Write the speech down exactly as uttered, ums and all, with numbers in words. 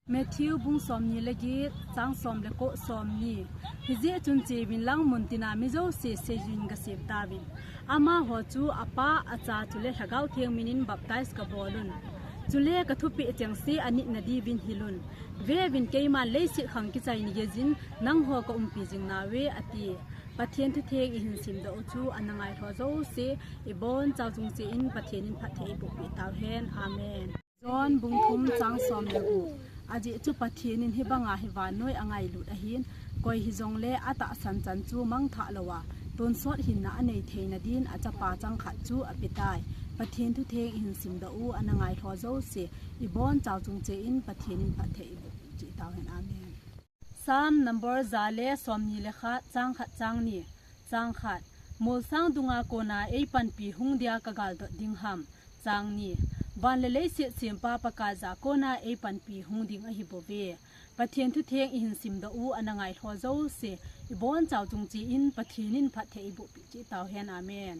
Matthew bung sawmnih le giat, cang sawm le kua sawmnih. Hih ziah cun ceu in lang mun tina mi zosia seizin ka sem ta in. Amah haw cu a pa, a ca cule Hlagau Thiang min in baptize ka bawl un. Cule ka thupeh ciang si a nih na dih in hilh un. Ve un, keimah leiset khang kicai ni gezin nang haw ka umpi zing na ve a ti. Pathian thu theng i hin sim dah uh cu a na ngaih haw zosia i bawn cau cung ceu in Pathian in phat theih i buhpih ta uh hen. Amen. John bung thum cang sawm le guk. A ziah cu Pathian in hih banga hih vannuai a ngaih lut ahin, koi hi zong le a tahsan can cu mangthah lo a, tonsawt hinna a nei thei nadin a capa cang khat cu a pia ta hi. Pathian thu theng i hin sim dah uh a na ngaih haw zosia i bawn cau cung ceu in Pathian in phat theih i buhpih ta uh hen. Amen. Psalm number za le sawmnih le khat, cang khat, cang nih. Cang khat. Molsang dunga kona ei panpi hung dia ka galdot ding ham? Cang nih. Van le leiset sempa Pakaiza kona ei panpi hung ding ahi bo ve. Pathian thu theng i hin sim dah uh a na ngaih haw zosia i bawn cau cung ceu in Pathian in phat theih i buhpih ta uh hen. Amen.